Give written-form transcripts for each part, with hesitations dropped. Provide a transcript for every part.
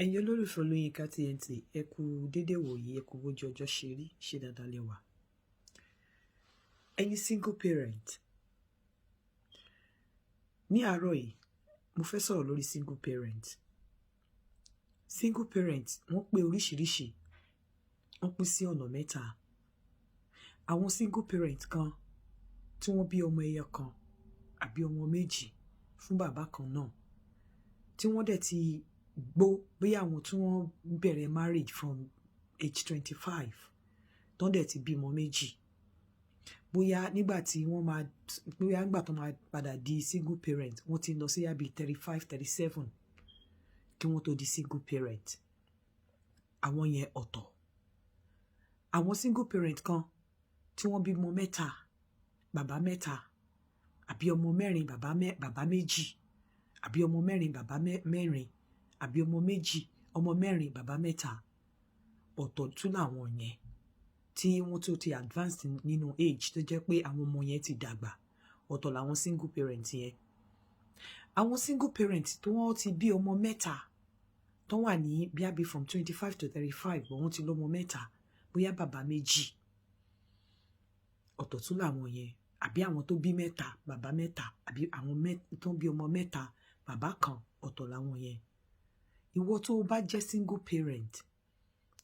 Ẹ̀yin olólùfẹ́ Olóyinka TNT, ẹ kú dédé wòyí, ẹ kú bójú ọjọ́ ṣe rí, ṣe dáadáa lẹ́wà. Ẹ̀yin single parent, ní àárọ̀ yìí mo fẹ́ sọ̀rọ̀ lórí single parent. Single parent, wọ́n pé oríṣiríṣi, wọ́n pín sí ọ̀nà mẹ́ta. Àwọn single parent kan tí wọ́n bí ọmọ ẹyọ kan àbí ọmọ méjì fún bàbá kan náà, tí wọ́n dẹ̀ ti gbó, bóyá àwọn tí wọ́n bẹ̀rẹ̀ marriage from age 25, tán dẹ̀ ti bímọ méjì, bóyá nígbà tí wọ́n máa, bóyá nígbà tó máa padà di single parent, wọ́n ti lọ sí àbí 35, 37 kí wọ́n tó di single parent. Àwọn yẹn ọ̀tọ̀. Àwọn single parent kan tí wọ́n bímọ mẹ́ta, bàbá mẹ́ta, àbí ọmọ mẹ́rin, bàbá méjì, àbí ọmọ mẹ́rin, bàbá mẹ́rin, àbí ọmọ méjì, ọmọ mẹ́rin, bàbá mẹ́ta, ọ̀tọ̀ tún làwọn yẹn tí wọ́n tó ti advance nínú age, tó jẹ́ pé àwọn ọmọ yẹn ti dàgbà. Ọ̀tọ̀ làwọn single parent yẹn. Àwọn single parent tó wọ́n ti bí ọmọ mẹ́ta, tó wà ní bíi àbí from 25 to 35, but wọ́n ti lọ́mọ mẹ́ta, bóyá bàbá méjì, ọ̀tọ̀ tún làwọn yẹn. Àbí àwọn tó bí mẹ́ta, bàbá mẹ́ta, àbí àwọn tó bí ọmọ mẹ́ta, bàbá kan, ọ̀tọ̀ làwọn yẹn. Ìwọ tó bá jẹ́ single parent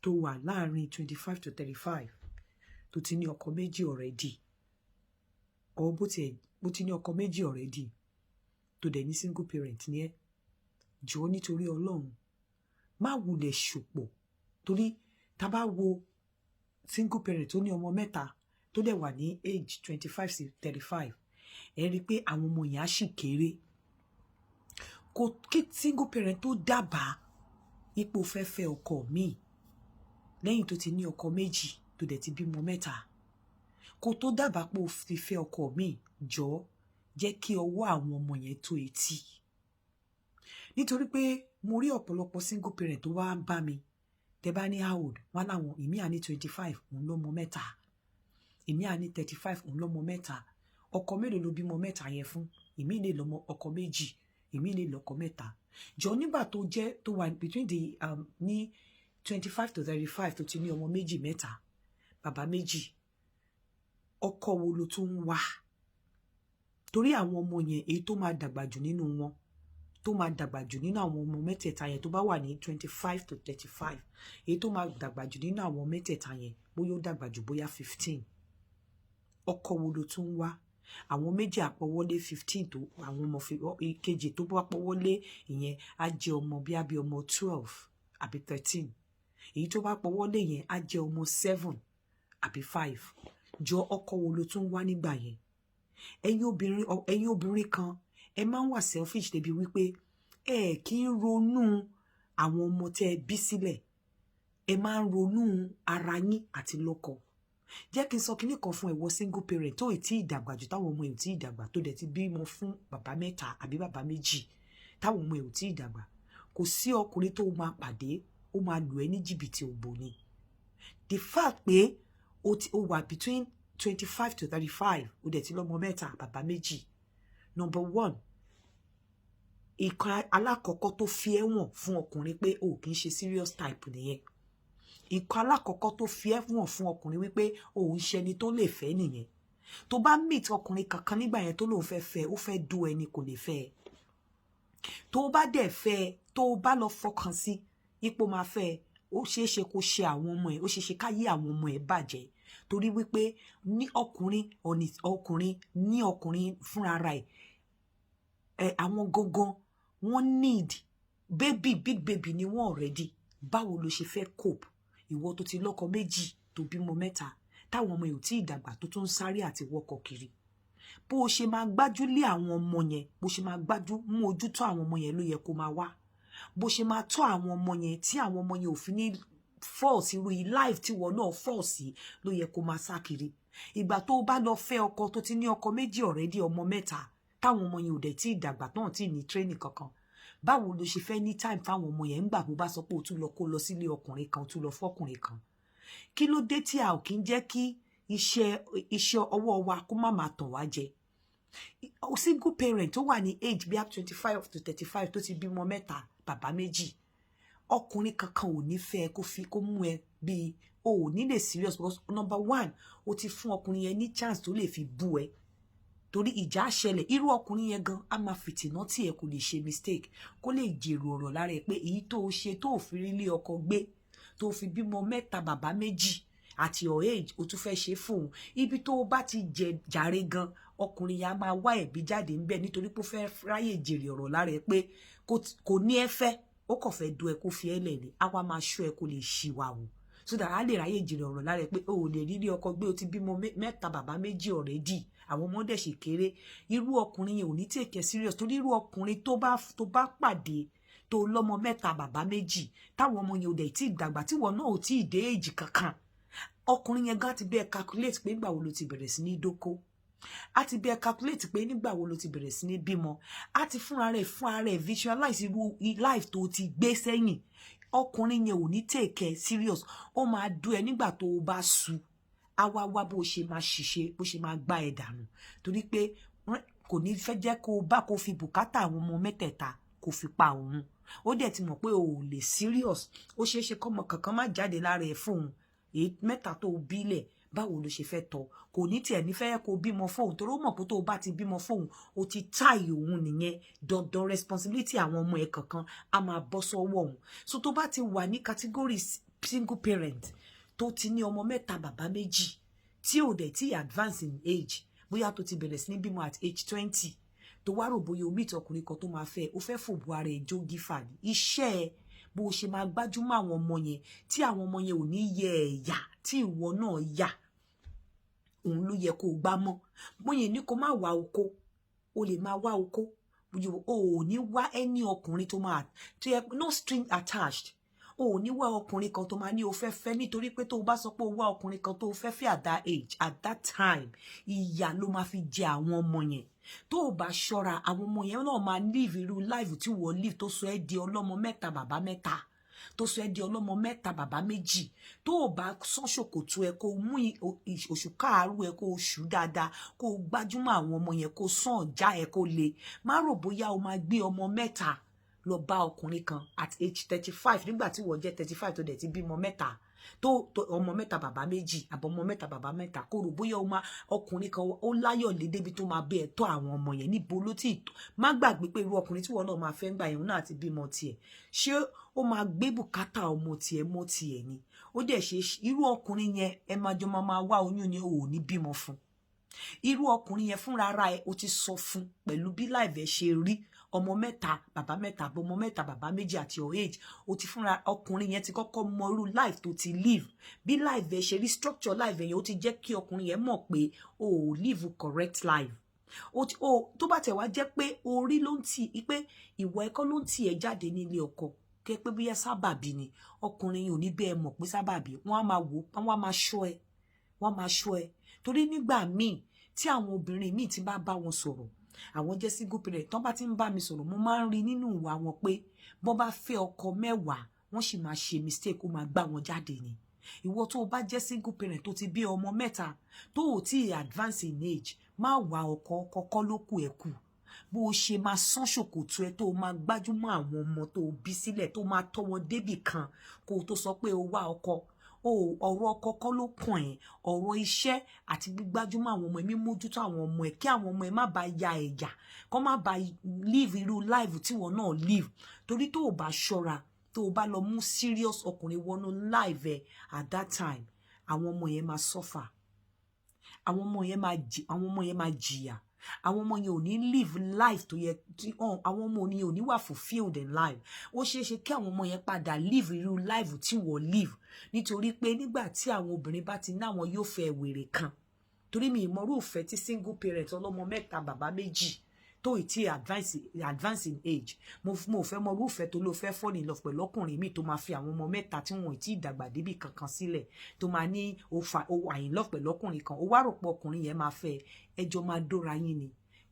tó wà láàrin 25 to 35, tó ti ní ọkọ méjì already, or bó tiẹ̀ bó ti ní ọkọ méjì already, tó dẹ̀ ní single parent ní ẹ́, jọ̀ọ́, nítorí Ọlọ́run, má wulẹ̀ ṣòpọ̀. Torí tá bá wo single parent tó ní ọmọ mẹ́ta, tó dẹ̀ wà ní age 25 sí 35, ẹ rí i pé àwọn ọmọ yẹn á sì kéré. Kò kí single parent tó dábàá ipò fẹ́ fẹ́ ọkọ míì lẹ́yìn tó ti ní ọkọ méjì, tó dẹ̀ ti bímọ mẹ́ta, kó tó dábàá pé o ti fẹ́ ọkọ míì, jọ̀ọ́, jẹ́ kí ọwọ́ àwọn ọmọ yẹn tó etí. Nítorí pé mo rí ọ̀pọ̀lọpọ̀ single parent tó wá ń bá mi. Tẹ bá ní how old, wọn láwọn ìmí à ní 25, òun lọ́mọ mẹ́ta. Ìmí à ní 35, òun lọ́mọ mẹ́ta. Ọkọ mélòó ló bímọ mẹ́ta yẹn fún? Ìmí lè lọ́mọ ọkọ méjì, ìmí lè lọ́kọ mẹ́ta. Jọ, nígbà tó jẹ́ tó wà between the ní 25 to 35, tó ti ní ọmọ méjì, mẹ́ta, bàbá méjì, ọkọ wo ló tún ń wá? Torí àwọn ọmọ yẹn, èyí tó máa dàgbà jù nínú wọn, tó máa dàgbà jù nínú àwọn ọmọ mẹ́tẹ̀ẹ̀ta yẹn, tó bá wà ní 25 to 35, èyí tó máa dàgbà jù nínú àwọn mẹ́tẹ̀ẹ̀ta yẹn, bóyá ó dàgbà jù bóyá 15. Ọkọ wo ló tún ń wá? Àwọn méjì àpọwọlé 15, tó àwọn ọmọ kejì tó bá pọwọlé ìyẹn á jẹ́ ọmọ bí á bí ọmọ 12 àbí 13. Èyí tó bá pọwọlé yẹn á jẹ́ ọmọ 7 àbí 5. Jọ, ọkọ wo ló tún wá nígbà yẹn? Ẹ̀yin obìnrin kan, ẹ máa ń wà selfish débi wípé ẹ kì í ronú àwọn ọmọ tẹ́ ẹ bí sílẹ̀. Ẹ máa ń ronú ara yín àti lọ́kọ. Jẹ́ kí n sọ kinní kan fún ẹ, wọ single parent tó ì tí ì dàgbà jù, táwọn ọmọ ẹ̀ ò tí ì dàgbà, tó dẹ̀ ti bímọ fún bàbá mẹ́ta àbí bàbá méjì, táwọn ọmọ ẹ̀ ò tí ì dàgbà. Kò sí ọkùnrin tó máa pàdé, ó máa lù ẹ́ ní jìbìtì òbò ni. The fact pé o ti o wà between 25 to 35, o dẹ̀ ti lọ́mọ mẹ́ta, bàbá méjì, number one, ìkan alákọ̀ọ́kọ́ tó fi ẹ́ wọ̀n fún ọkùnrin pé o kì í ṣe serious type nìyẹn. Ìkan alákọ̀ọ́kọ́ tó fi ẹ́ wọ̀n fún ọkùnrin wípé o ń ṣe ẹni tó lè fẹ́ nìyẹn. Tó bá meet ọkùnrin kankan nígbà yẹn tó lóun fẹ́ fẹ́, ó fẹ́ dó ẹni, kò lè fẹ́ ẹ. Tó bá dẹ̀ fẹ́ ẹ, tó bá lọ fọkàn sí ipò máa fẹ́ ẹ, ó ṣeé ṣe kó ṣe àwọn ọmọ ẹ, ó ṣeé ṣe káyé àwọn ọmọ ẹ bàjẹ́. Torí wípé ní ọkùnrin ọkùnrin ní ọkùnrin fúnra ẹ̀ ẹ, àwọn gangan wọ́n need baby, big baby ni wọ́n already. Báwo ló ṣe fẹ́ cope, ìwọ tó ti lọ́kọ méjì, tó bímọ mẹ́ta, táwọn ọmọ ẹ̀ ò tí ì dàgbà, tó tún ń sáré àti wọkọ̀ kiri? Bó o ṣe máa gbájú lé àwọn ọmọ yẹn, bó ṣe máa gbájú mú ojú tó àwọn ọmọ yẹn ló yẹ kó máa wá. Bó ṣe máa tọ́ àwọn ọmọ yẹn tí àwọn ọmọ yẹn ò fi ní fall sí irú life tí wọn náà fall sí ló yẹ kó máa sá kiri. Ìgbà tó o bá lọ fẹ́ ọkọ tó ti ní ọkọ méjì already, ọmọ mẹ́ta, táwọn ọmọ yẹn ò dẹ̀ tí ì dàgbà tán, tí ì ní training kankan, báwo ló ṣe fẹ́ ní time fáwọn ọmọ yẹn ńgbà bó bá sọ pé o tún lọ kó lọ sílé ọkùnrin kan, o tún lọ fọkùnrin kan? Kí ló dé tí a ò kí ń jẹ́ kí iṣẹ́ ọwọ́ wa kó má máa tàn wá jẹ? Single parent tó wà ní age bíi 25 to 35, tó ti bímọ mẹ́ta, bàbá méjì. Ọkùnrin kankan ò ní fẹ́ kó fi kó mú ẹ bíi o ò ní lè serious, because number one, o ti fún ọkùnrin yẹn ní chance tó lè fi bú ẹ, torí ìjà ṣẹlẹ̀. Irú ọkùnrin yẹn gan á máa fìtìná tí ẹ kò lè ṣe mistake, kó lè jèrò ọ̀rọ̀ lára ẹ pé èyí tó o ṣe tó o fi rí ilé ọkọ gbé, tó o fi bímọ mẹ́ta, bàbá méjì, at your age, o tún fẹ́ ṣe fóun. Ibi tó o bá ti jẹ jàre gan, ọkùnrin yẹn á máa wá ẹ̀bí jáde ńbẹ̀, nítorí pé ó fẹ́ ráyè jèrè ọ̀rọ̀ lára ẹ pé kò ní ẹ fẹ́, ó kàn fẹ́ du ẹ, kó fi ẹ lẹ̀ ni. Á wá máa ṣọ́ ẹ kó lè ṣìwà wò, so that á lè ráyè jèrè ọ̀rọ̀ lára ẹ pé o ò lè rí ilé ọkọ gbé, o ti bímọ mẹ́ta, bàbá méjì already, àwọn ọmọ dẹ̀ ṣì kéré. Irú ọkùnrin yẹn ò ní take it serious, torí irú ọkùnrin tó bá pàdé, tó lọ́mọ mẹ́ta, bàbá méjì, táwọn ọmọ yẹn ò dẹ̀ tí ì dàgbà, tí wọn náà ò tí ì dé èjì kankan, ọkùnrin yẹn gan ti bẹ́ẹ̀ calculate pé nígbà wo ló ti bẹ̀rẹ̀ sí ní dóko, a ti bẹ́ẹ̀ calculate pé nígbà wo ló ti bẹ̀rẹ̀ sí ní bímọ, a ti fúnra rẹ̀ visualize irú life tó ti gbé sẹ́yìn. Ọkùnrin yẹn ò ní take it serious. Ó máa dú ẹ nígbà tó o bá su, á wá wá bó ṣe máa ṣiṣẹ́, bó ṣe máa gbá ẹ dànù, torí pé kò ní fẹ́ jẹ́ kó o bá kó fi bùkátà àwọn ọmọ mẹ́tẹ̀ẹ̀ta kó fi pa òun. Ó dẹ̀ ti mọ̀ pé o ò lè serious. Ó ṣeé ṣe kọ́mọ kankan má jáde lára ẹ̀ fóun. Èyí mẹ́ta tó bílẹ̀, báwo ló ṣe fẹ́ tọ́? Kò ní tiẹ̀ nífẹ̀ẹ́ kó bímọ fóun, torí ó mọ̀ pé tó o bá ti bímọ fóun, o ti táì òun nìyẹn. Dandan, responsibility àwọn ọmọ ẹ̀ kankan á máa bọ́ sọ́wọ́ òun. So tó bá ti wà ní category single parent, tó ti ní ọmọ mẹ́ta, bàbá méjì, tí ò dẹ̀ tí advance in age, bóyá tó ti bẹ̀rẹ̀ sí ní bímọ at age 20, tó wá rò bóyá o meet ọkùnrin kan tó máa fẹ́, o fẹ́ fòbú ara ẹ̀ jó gífà ní iṣẹ́ ẹ, bó ṣe máa gbájúmọ́ àwọn ọmọ yẹn, tí àwọn ọmọ yẹn ò ní yẹ ẹ̀yà tí ìwọ náà yà, òun ló yẹ kó o gbá mọ́. Bóyá ní kó má wá oko, o lè máa wá oko, o ò ní wá ẹni ọkùnrin tó máa tó yẹ no string attached. O ò ní wá ọkùnrin kan tó máa ní o fẹ́ fẹ́, nítorí pé tó o bá sọ pé o wá ọkùnrin kan tó o fẹ́ fẹ́ at that age, at that time, ìyà ló máa fi jẹ àwọn ọmọ yẹn. Tó o bá ṣọ́ra, àwọn ọmọ yẹn náà máa live irú life tí wọ́n live, tó sọ ẹ́ di ọlọ́mọ mẹ́ta, bàbá mẹ́ta, tó sọ ẹ́ di ọlọ́mọ mẹ́ta, bàbá méjì. Tó o bá sán ṣòkòtò ẹ, kó o mú oṣù káàárù ẹ, kó o ṣù dáadáa, kó o gbájúmọ́ àwọn ọmọ yẹn, kó o sàn ọ̀já ẹ, kó le má rò bóyá o máa gbé ọmọ mẹ́ta lọ bá ọkùnrin kan at age 35, nígbà tí wọ́n jẹ́ 35, tó dẹ̀ ti bímọ mẹ́ta, tó ọmọ mẹ́ta, bàbá méjì, àbọ̀ ọmọ mẹ́ta, bàbá mẹ́ta, kó rò bóyá ó máa ọkùnrin kan ó láyọ̀ lé débi tó máa bẹ ẹ̀ tọ́ àwọn ọmọ yẹn. Níbo ló tí má gbàgbé pé irú ọkùnrin tí wọ́n náà máa fẹ́ ń gbà yẹn náà ti bímọ tiẹ̀. Ṣé ó máa gbé bùkátà ọmọ tiẹ̀ mọ́ tiẹ̀ ni? Ó dẹ̀ ṣe irú ọkùnrin yẹn, ẹ máa jọ máa wá oyún ni, ò ní bímọ fún irú ọkùnrin yẹn. Fúnra ara ẹ, o ti sọ fún pẹ̀lú bí life ẹ ṣe rí, ọmọ mẹ́ta, bàbá mẹ́ta, ọmọ mẹ́ta, bàbá méjì, at your age, o ti fúnra ọkùnrin yẹn ti kọ́kọ́ mọ irú life tó ti live, bí life ẹ ṣe rí, structure life ẹ yẹn. Ó ti jẹ́ kí ọkùnrin yẹn mọ̀ pé o ò live correct life. O ti o tó bá tẹ̀ wá jẹ́ pé orí ló ń tì í, pé ìwọ ẹ̀kọ́ ló ń tì ẹ́ jáde nílé ọkọ, kẹ́ pé bóyá sábàbí ni, ọkùnrin yìí ò ní bẹ́ẹ̀ mọ̀ pé sábàbí. Wọ́n á máa wò, wọ́n á máa ṣọ́ ẹ, wọ́n á máa ṣọ́ ẹ, torí nígbà míì tí àwọn obìnrin míì ti bá bá wọn sọ̀rọ̀, àwọn jẹ́ single parent, tán bá ti ń bá mi sọ̀rọ̀, mo máa ń rí nínú ìwà wọn pé bọ́n bá fẹ́ ọkọ mẹ́wàá, wọ́n sì máa ṣe mistake, ó máa gbá wọn jáde ni. Ìwọ tó o bá jẹ́ single parent, tó ti bí ọmọ mẹ́ta, tó o tí advance in age, má wá ọkọ. Kọ́kọ́ ló kù ẹ̀ kù bó o ṣe máa sán ṣòkòtò ẹ, tó o máa gbájúmọ́ àwọn ọmọ tó o bí sílẹ̀, tó máa tọ́ wọn débì kan, kó o tó sọ pé o wá ọkọ. O ọ̀rọ̀ ọkọ kọ́ ló kàn ẹ́. Ọ̀rọ̀ iṣẹ́ àti gbígbájúmọ́ àwọn ọmọ ẹ, mímójútó àwọn ọmọ ẹ, kí àwọn ọmọ ẹ má bàa ya ẹ̀yà, kó má bàa live irú life tí wọn náà live, torí tó o bá ṣọ́ra, tó o bá lọ mú serious ọkùnrin wọnú life ẹ at that time, àwọn ọmọ yẹn máa suffer, àwọn ọmọ yẹn máa jìyà, àwọn ọmọ yẹn ò ní live life tó yẹ tí àwọn ọmọ yẹn ò ní wà fulfilled in life. Ó ṣeé ṣe kí àwọn ọmọ yẹn padà live irú life tí wọ́n live, nítorí pé nígbà tí àwọn obìnrin bá ti ní àwọn yóò fẹ́ wèrè kan, torí mi ìmọ̀rú ìfẹ́ tí single parent ọlọ́mọ mẹ́ta, bàbá méjì, tó ì tí advance in age, mo fẹ́ mọ irúfẹ́ tó ló fẹ́ fall in love pẹ̀lú ọkùnrin mi, tó máa fi àwọn ọmọ mẹ́ta tí wọn ì tí ì dàgbà débì kankan sílẹ̀, tó máa ní o wà in love pẹ̀lú ọkùnrin kan, o wá rò pé ọkùnrin yẹn máa fẹ́ ẹjọ́ máa dóra yín ni.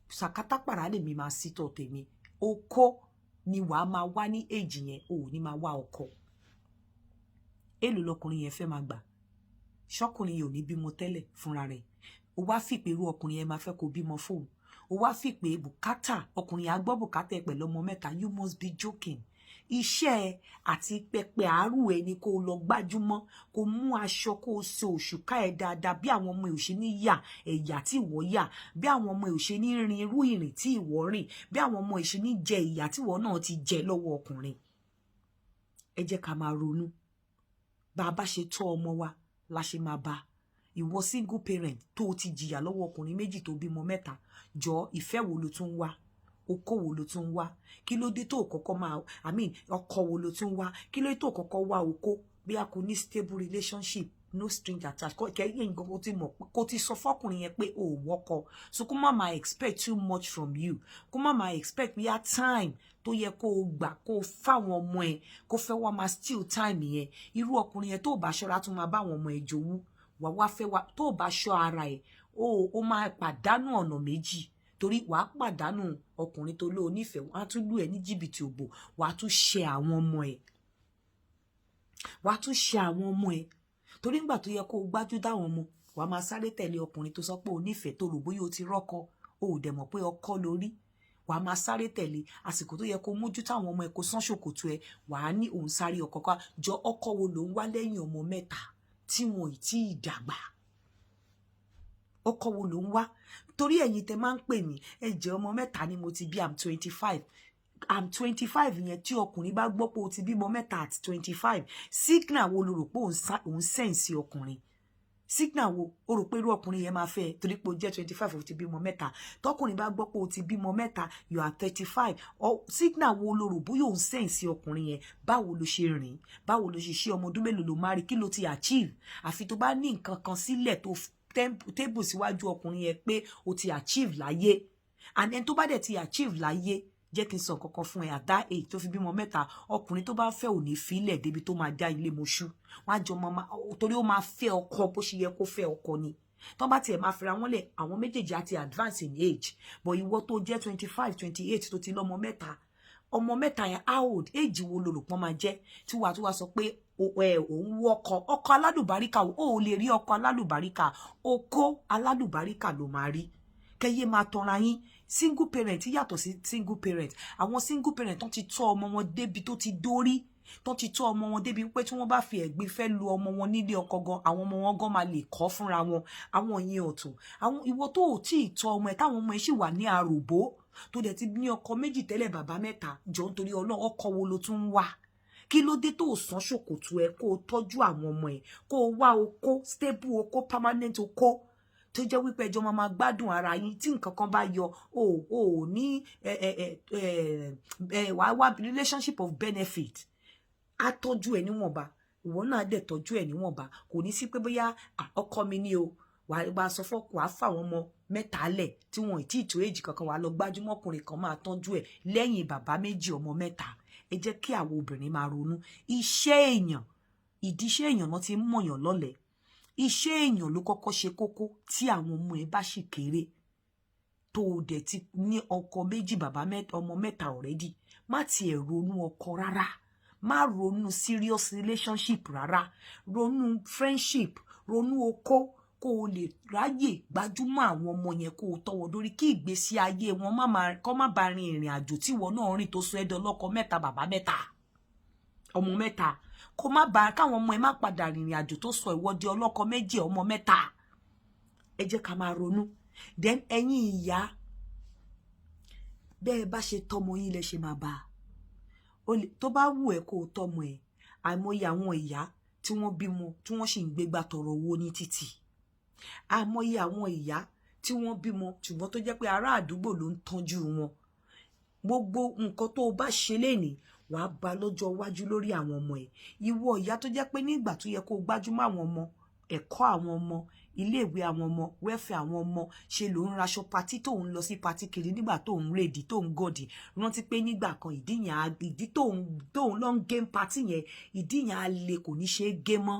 Sàkátà pàrà lèmi máa sítọ̀ tèmi. Okó ni wàá máa wá ní èjì yẹn, o ò ní máa wá ọkọ. Èlò lọkùnrin yẹn fẹ́ máa gbà? Ṣọkùnrin yẹn ò ní bímọ tẹ́lẹ̀ fúnra rẹ̀, o wá fìpé irú ọkùnrin yẹn máa fẹ́ kó bímọ fóun, o wá fìpé bùkátà ọkùnrin yẹn á gbọ́ bùkátà ẹ pẹ̀lú ọmọ mẹ́ta. You must be joking. Iṣẹ́ ẹ àti pẹpẹ àárò ẹ ni kó lọ gbájúmọ́, kó mú aṣọ, kó so òṣùká ẹ dáadáa, bí àwọn ọmọ ẹ ò ṣe ní yà ẹ̀yà tí ìwọ yà, bí àwọn ọmọ ẹ ò ṣe ní rin irú ìrìn tí ìwọ rìn, bí àwọn ọmọ ẹ ṣe ní jẹ ìyà tí ìwọ náà ti jẹ lọ́wọ́ ọkùnrin. Ẹ jẹ́ ká máa ronú. Bá a bá ṣe tọ́ ọmọ wa la ṣe máa bá. Ìwọ single parent tó o ti jìyà lọ́wọ́ ọkùnrin méjì, tó bímọ mẹ́ta jọ, ìfẹ́ wo ló tún wá? Okó wo ló tún wá? Kí ló dé tó kọ́kọ́ máa, I mean, ọkọ wo ló tún wá? Kí ló dé tó kọ́kọ́ wá okó bí a kò ní stable relationship, no string attached? Kẹ́yìn nǹkan kó ti mọ̀, kó ti sọ fọ́kùnrin yẹn pé o ò wọ́kọ, so kó má máa expect too much from you, kó má máa expect bí a time tó yẹ kó o gbà kó o fáwọn ọmọ ẹ, kó fẹ́ wá máa steal time yẹn. Irú ọkùnrin yẹn, tó o bá ṣọ́ra, tún máa bá àwọn ọmọ ẹ jowú. Wà wá fẹ́ wá, tó o bá ṣọ́ ara ẹ, o máa pàdánù ọ̀nà méjì, torí wàá pàdánù ọkùnrin tó lóo nífẹ̀ẹ́, wàá tún lù ẹ́ ní jìbìtì òbò, wàá tún ṣe àwọn ọmọ ẹ, wàá tún ṣe àwọn ọmọ ẹ, torí nígbà tó yẹ kó o gbájú dáwọn ọmọ, wàá máa sáré tẹ̀lé ọkùnrin tó sọ pé o nífẹ̀ẹ́, tó rò bóyá o ti rọ́kọ, o ò dẹ̀ mọ̀ pé ọkọ lórí. Wàá máa sáré tẹ̀lé. Àsìkò tó yẹ kó mójútó àwọn ọmọ ẹ, kó sán ṣòkòtò ẹ, wàá ní òun sáré ọkọ ká jọ. Ọkọ wo ló ń wá lẹ́yìn ọmọ mẹ́ta tí wọn ì tí ì dàgbà? Ọkọ wo ló ń wá? Torí ẹ̀yin tẹ máa ń pè mí, ẹ jẹ́ ọmọ mẹ́ta ni mo ti bí, I'm 25. I'm 25 yẹn, tí ọkùnrin bá gbọ́ pé o ti bímọ mẹ́ta at 25, signal wo lo rò pé òun send sí ọkùnrin? Signal wo o rò pé irú ọkùnrin yẹn máa fẹ́? Torí pé o jẹ́ 25, o ti bímọ mẹ́ta. Tọkùnrin bá gbọ́ pé o ti bímọ mẹ́ta, you are 35, signal wo lo rò bóyá òun send sí ọkùnrin yẹn? Báwo ló ṣe rìn? Báwo ló ṣe ṣe? Ọmọ ọdún mélòó ló má rí? Kí ló ti achieve? Àfi tó bá ní nǹkan kan sílẹ̀ tó table síwájú ọkùnrin yẹn pé o ti achieve láyé. And ẹni tó bá dẹ̀ ti achieve láyé, jẹ́ kí n sọ kankan fún ẹ, at that age tó fi bímọ mẹ́ta, ọkùnrin tó bá fẹ́ ò ní filẹ̀ débi tó máa dá ilé mọ́ṣú. Wọ́n á jọ máa, torí ó máa fẹ́ ọkọ bó ṣe yẹ kó fẹ́ ọkọ ni. Tó bá tiẹ̀ máa fira wọn lẹ̀, àwọn méjèèjì á ti advance in age. But ìwọ tó jẹ́ 25, 28, tó ti lọ́mọ mẹ́ta, ọmọ mẹ́ta yẹn, how old, age wo lo rò pọ́n máa jẹ́ tí wàá tó wá sọ pé òun wọ́kọ ọkọ alálùbáríkà? Ó ò lè rí ọkọ alálùbáríkà, okó alálùbáríkà ló máa rí. Kẹyẹ máa tanra yín. Single parent yàtọ̀ sí single parent. Àwọn single parent tó ti tọ́ ọmọ wọn débi tó ti dórí, tó ti tọ́ ọmọ wọn débi pé tí wọ́n bá fi ẹ̀gbin fẹ́ lu ọmọ wọn nílé ọkọ gan, àwọn ọmọ wọn gan máa lè kọ́ fúnra wọn. Àwọn yẹn ọ̀tọ̀. Àwọn ìwọ tó ò tí ì tọ́ ọmọ ẹ̀, táwọn ọmọ ẹ̀ sì wà ní àròbó, tó dẹ̀ ti ní ọkọ méjì tẹ́lẹ̀, bàbá mẹ́ta jọ, nítorí Ọlọ́run, ọkọ wo ló tún ń wá? Kí ló dé tó sán ṣòkòtò ẹ, kó o tọ́jú àwọn ọmọ ẹ, kó o wá okó stable, okó permanent, okó tó jẹ́ wípé ẹjọ́ máa máa gbádùn ara yín? Tí nǹkan kan bá yọ, o ò ní ẹ ẹ ẹ ẹ wàá wá relationship of benefit. Á tọ́jú ẹ níwọ̀nba, ìwọ náà dẹ̀ tọ́jú ẹ níwọ̀nba. Kò ní sí pé bóyá ọkọ mi ni o. Wàá wàá sọ fọ́kọ, wàá fà wọ́n ọmọ mẹ́ta lẹ̀ tí wọn ì tí ì tó èjì kankan, wàá lọ gbájúmọ́ ọkùnrin kan máa tọ́jú ẹ lẹ́yìn bàbá méjì, ọmọ mẹ́ta. Ẹ jẹ́ kí àwọn obìnrin máa ronú. Iṣẹ́ èèyàn, ìdíṣẹ́ èèyàn náà ti ń mọ̀yàn lọ́lẹ̀. Iṣẹ́ èèyàn ló kọ́kọ́ ṣe kókó. Tí àwọn ọmọ ẹ bá sì kéré, tó o dẹ̀ ti ní ọkọ méjì, bàbá mẹ́ta, ọmọ mẹ́ta already, má tiẹ̀ ronú ọkọ rárá, má ronú serious relationship rárá. Ronú friendship, ronú okó, kó o lè ráyè gbájúmọ́ àwọn ọmọ yẹn, kó o tọ́wọ́ dórí, kí ìgbésí ayé wọn má máa kọ́ má ba rin ìrìn àjò tí ìwọ náà rìn tó sọ ẹ́ dọlọ́kọ mẹ́ta, bàbá mẹ́ta, ọmọ mẹ́ta. Kó má ba káwọn ọmọ ẹ má padà rìnrìn àjò tó sọ ìwọ di ọlọ́kọ méjì, ọmọ mẹ́ta. Ẹ jẹ́ ká máa ronú. Then ẹ̀yin ìyá, bẹ́ẹ̀ bá ṣe tọ́mọ yín lẹ ṣe máa bá a. Tó bá wù ẹ́ kó o tọ́mọ ẹ̀, àìmọye àwọn ìyá tí wọ́n bímọ tí wọ́n sì ń gbégbá tọrọ owó ní títì. Àìmọye àwọn ìyá tí wọ́n bímọ ṣùgbọ́n tó jẹ́ pé ará àdúgbò ló ń tọ́jú wọn. Gbogbo nǹkan tó o bá ṣe lénìí, wàá bá lọ́jọ́ iwájú lórí àwọn ọmọ ẹ̀. Ìwọ ìyá tó jẹ́ pé nígbà tó yẹ kó o gbájúmọ́ àwọn ọmọ, ẹ̀kọ́ àwọn ọmọ, iléèwé àwọn ọmọ, welfare àwọn ọmọ, ṣe ló ń raṣọ party, tó ń lọ sí party kiri nígbà tó ń rèdí, tó ń gọ̀dì. Rántí pé nígbà kan, ìdí yẹn, ìdí tó ń lọ ń gé party yẹn, ìdí yẹn á le, kò ní ṣe é gé mọ́.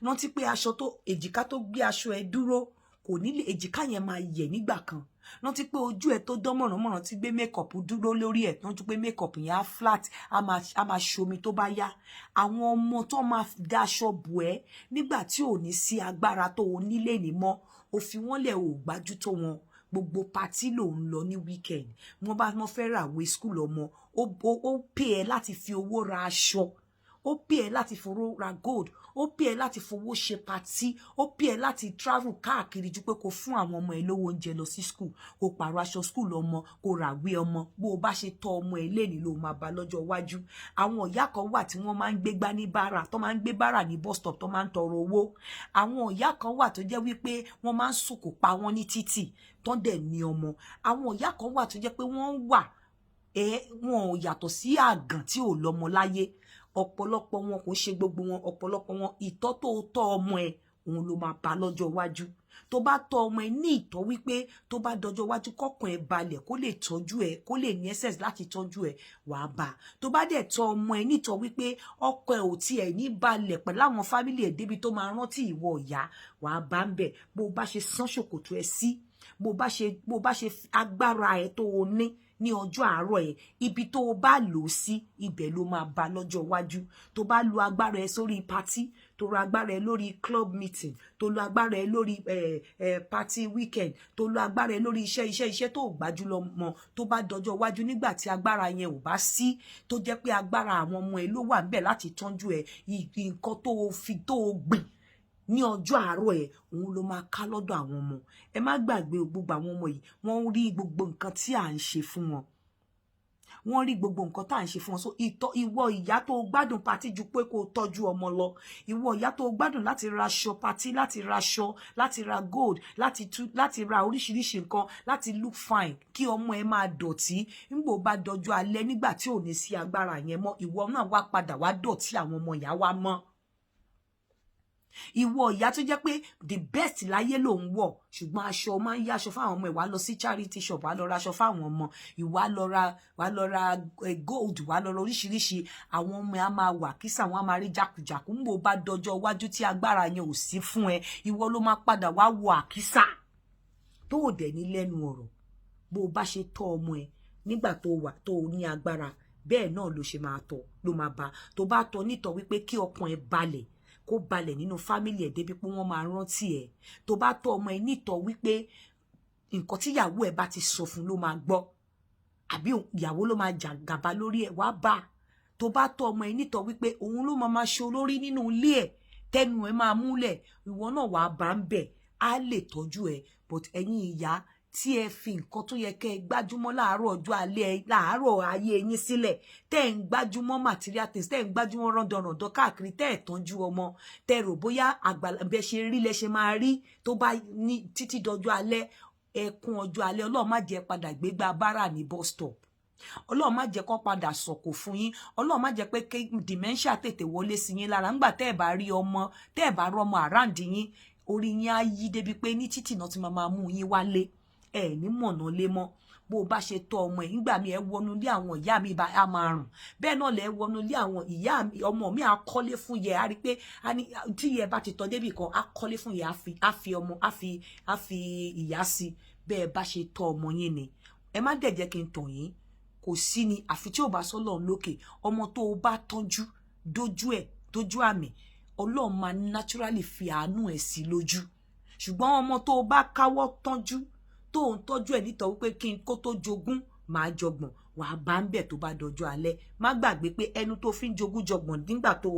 Rántí pé aṣọ tó èjìká tó gbé aṣọ ẹ dúró, kò ní lè, èjìká yẹn máa yẹ̀ nígbà kan. Rántí pé ojú ẹ tó dán mọ̀rànmọ̀ràn tí gbé makeup dúró lórí ẹ̀, rántí pé makeup yẹn á flat, á máa ṣomi tó bá yá. Àwọn ọmọ tó máa daṣọ bò ẹ́ nígbà tí ò ní sí agbára tó o nílé ní mọ́, o fi wọ́n lẹ̀, ò gbájú tó wọn. Gbogbo party ló ń lọ ní weekend. Wọ́n bá wọ́n fẹ́ ràwé school ọmọ, Ó pè ẹ́ láti fi owó ra aṣọ, ó pè ẹ́ láti fowó ra gold, ó pè ẹ́ láti fowó ṣe party, ó pè ẹ́ láti travel káàkiri ju pé kó fún àwọn ọmọ ẹ lówó oúnjẹ lọ sí school, kó pààrọ̀ aṣọ school ọmọ, kó ràwé ọmọ. Bó o bá ṣe tọ́ ọmọ ẹ lénìí ló máa bá lọ́jọ́ iwájú. Àwọn ìyá kan wà tí wọ́n máa ń gbégbá ní bára, tó máa ń gbé bára ní bus stop, tó máa ń tọrọ owó. Àwọn ìyá kan wà tó jẹ́ wípé wọ́n máa ń sùkò pa wọ́n ní títì, tó dẹ̀ ní ọmọ. Àwọn ìyá kan wà tó jẹ́ pé wọ́n wà ẹ, wọn ò yàtọ̀ sí àgàn tí ò lọ́mọ láyé. Ọ̀pọ̀lọpọ̀ wọn, kò ṣe gbogbo wọn, ọ̀pọ̀lọpọ̀ wọn, ìtọ́ tó tọ́ ọmọ ẹ, òun ló máa bá lọ́jọ́ iwájú. Tó bá tọ́ ọmọ ẹ ní ìtọ́ wípé tó bá dọjọ́ iwájú, kọ́kàn ẹ balẹ̀, kó lè tọ́jú ẹ, kó lè ní access láti tọ́jú ẹ, wàá bá. Tó bá dẹ̀ tọ́ ọmọ ẹ nítọ́ wípé ọkọ ẹ ò tiẹ̀ ní balẹ̀ pẹ̀lú àwọn family ẹ̀ débi tó máa rántí ìwọ ìyá, wàá bá ń bẹ̀. Bó bá ṣe sán ṣòkòtò ẹ sí, bó bá ṣe agbára ẹ tó o ní ní ọjọ́ àárọ̀ ẹ̀, ibi tó o bá lò ó sí, ibẹ̀ ló máa bá lọ́jọ́ iwájú. Tó bá lo agbára ẹ sórí party, tó lo agbára ẹ lórí club meeting, tó lo agbára ẹ lórí party weekend, tó lo agbára ẹ lórí iṣẹ́, iṣẹ́, iṣẹ́, tó gbájú lọ mọ́, tó bá dọjọ́ iwájú, nígbà tí agbára yẹn ò bá sí, tó jẹ́ pé agbára àwọn ọmọ ẹ ló wà níbẹ̀ láti tọ́jú ẹ, nǹkan tó o fi tó o gbìn ní ọjọ́ àárọ̀ ẹ̀, òun ló máa ká lọ́dọ̀ àwọn ọmọ ẹ. Má gbàgbé, gbogbo àwọn ọmọ yìí, wọ́n rí gbogbo nǹkan tí à ń ṣe fún wọn, wọ́n rí gbogbo nǹkan tá à ń ṣe fún wọn. So ìtọ́ ìwọ ìyá tó gbádùn party ju pé kó o tọ́jú ọmọ lọ, ìwọ ìyá tó gbádùn láti ra aṣọ party, láti ra aṣọ, láti ra gold, láti tú, láti ra oríṣiríṣi nǹkan, láti look fine, kí ọmọ ẹ máa dọ̀tí, nígbò bá dọjọ́ alẹ́, nígbà tí ò ní sí agbára yẹn mọ́, ìwọ náà wá padà wá dọ̀tí àwọn ọmọ ìyá wa mọ́. Ìwọ ìyá tó jẹ́ pé the best láyé ló ń wọ̀, ṣùgbọ́n aṣọ máa ń yáṣọ fáwọn ọmọ, ìwà lọ sí charity shop, wà lọ ra aṣọ fáwọn ọmọ, ìwà lọ ra, wà lọ ra gold, wà lọ ra oríṣiríṣi, àwọn ọmọ ẹ á máa wà kísà, wọn á máa rí jákujàku. Ń bò bá dọjọ́ iwájú tí agbára yẹn ò sí fún ẹ, ìwọ ló máa padà wá wọ àkísà tó ò dẹ̀ ní lẹ́nu ọ̀rọ̀. Bó o bá ṣe tọ́ ọmọ ẹ nígbà tó wà tó o ní agbára, bẹ́ẹ̀ náà ló ṣe máa tọ́ ló máa bá. Tó bá tọ́ nítọ́ wípé kí ọkàn ẹ balẹ̀, kó balẹ̀ nínú family ẹ̀ débi pé wọ́n máa rántí ẹ̀, tó bá tọ́ ọmọ ẹ nítọ́ wípé nǹkan tíyàwó ẹ bá ti sọ fún ló máa gbọ́, àbí ìyàwó ló máa jàgàba lórí ẹ̀, wá bá. Tó bá tọ́ ọmọ ẹ nítọ́ wípé òun ló máa máa ṣe olórí nínú ilé ẹ̀, tẹnu ẹ máa múlẹ̀, ìwọ náà wàá bá ń bẹ̀, á lè tọ́jú ẹ. But ẹ̀yin ìyá tí ẹ fi nǹkan tó yẹ kẹ́ ẹ gbájúmọ́ láàárọ̀ ọjọ́ alẹ́, láàárọ̀ ayé yín sílẹ̀, tẹ́ ẹ ń gbájúmọ́ material things, tẹ́ ẹ ń gbájúmọ́ rọ́ndọ̀rọ̀ndọ̀ káàkiri, tẹ́ ẹ tọ́jú ọmọ, tẹ́ ẹ rò bóyá àgbàlá bẹ ṣe rí lẹ ṣe máa rí tó bá ní títí dọjọ́ alẹ́, ẹkún ọjọ́ alẹ́. Ọlọ́run má jẹ́ padà gbégbá bára ní bus stop. Ọlọ́run má jẹ́ kó padà sọ̀kò fún yín. Ọlọ́run má jẹ́ pé kí dementia tètè wọlé sí yín lára ńgbà tẹ́ ẹ̀ bá rí ọmọ, tẹ́ ẹ̀ bá rọ́mọ around yín. Orí yín á yí débi pé ní títì náà ti máa mú yín wálé, ẹ ní mọ̀nà lé mọ́. Bó o bá ṣe tọ́ ọmọ ẹ̀ nígbà mi, ẹ wọnú ilé àwọn ìyá mi bá a máa rùn, bẹ́ẹ̀ náà lẹ wọnú ilé àwọn ìyá mi. Ọmọ mi á kọ́lé fún yẹ, á rí pé tí yẹ bá ti tọ́ débì kan, á kọ́lé fún yẹ, á fi ọmọ, á fi ìyá sí. Bẹ́ẹ̀ bá ṣe tọ́ ọmọ yín ni. Ẹ má dẹ̀ jẹ́ kí n tàn yín, kò sí ni àfi tí ò bá sọ́lọ́run lókè. Ọmọ tó o bá tọ́jú dójú ẹ̀, dójú àmì, Ọlọ́run máa naturally fi àánú ẹ̀ sí lójú. Ṣùgbọ́n ọmọ tó o bá káwọ́ tọ́jú, tó ń tọ́jú ẹ̀ nítorí pé kí n kó tó jogún máa jọgbọ̀n, wàá bá ń bẹ̀ tó bá dọjọ́ alẹ́. Má gbàgbé pé ẹnu tó fi ń jogún jọgbọ̀n nígbà tó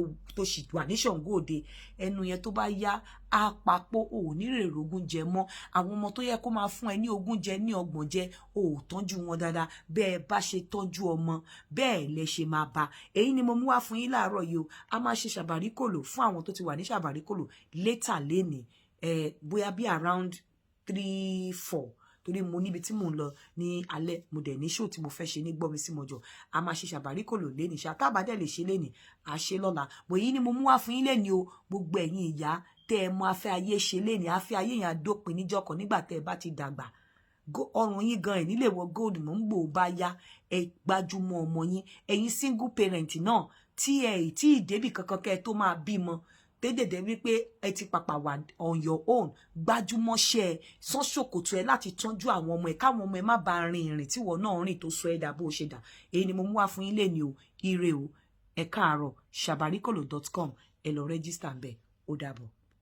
sì wà ní Ṣàngó Òde, ẹnu yẹn tó bá yá á papọ̀, ò ní rèrè ogún jẹ mọ́. Àwọn ọmọ tó yẹ kó máa fún ẹ ní ogún jẹ, ní ọgbọ̀n jẹ, ò tọ́jú wọn dáadáa. Bẹ́ẹ̀ bá ṣe tọ́jú ọmọ, bẹ́ẹ̀ lẹ ṣe máa bá. Èyí ni mo mú wá fún yín láàárọ̀ yìí o. A máa ṣe ṣàbàríkòlò fún àwọn tó ti wà ní ṣàbàríkòlò later lénìí, ẹ bóyá bí around 3, 4, torí mo níbi tí mò ń lọ ní alẹ́, mo dẹ̀ ní show tí mo fẹ́ ṣe ní gbọ́mi sí mọ́jọ. A máa ṣe ṣàbàríkòlò lénìí ṣá. Tá bá dẹ̀ lè ṣe lénìí, a ṣe lọ́la. Bòyí ni mo mú wá fún yín lénìí o. Gbogbo ẹ̀yin ìyá tẹ́ ẹ mọ afẹ́ ayé ṣe lénìí, afẹ́ ayé yẹn á dópin níjọ́ kan nígbà tẹ́ ẹ bá ti dàgbà. Ọrùn yín gan ẹ̀ nílé wọ gold mò ń gbò bá yá. Ẹ gbájúmọ́ ọmọ yín. Ẹ̀yin single parent náà tí ẹ tí ì débì kankan kẹ́ ẹ tó máa bímọ, dédèdè wípé ẹ ti pàpà wà on your own, gbájúmọ́ṣẹ́ ẹ, sán ṣòkòtò ẹ láti tọ́jú àwọn ọmọ ẹ, káwọn ọmọ ẹ má bàa rin ìrìn tíwọ náà rìn tó sọ ẹ dà bó ṣe dà. Èyí ni mo mú wá fún yín léni o. Ire o, ẹ káàárọ̀. Sabarikolo.com, ẹ lọ register ń bẹ. Ó dàbọ̀.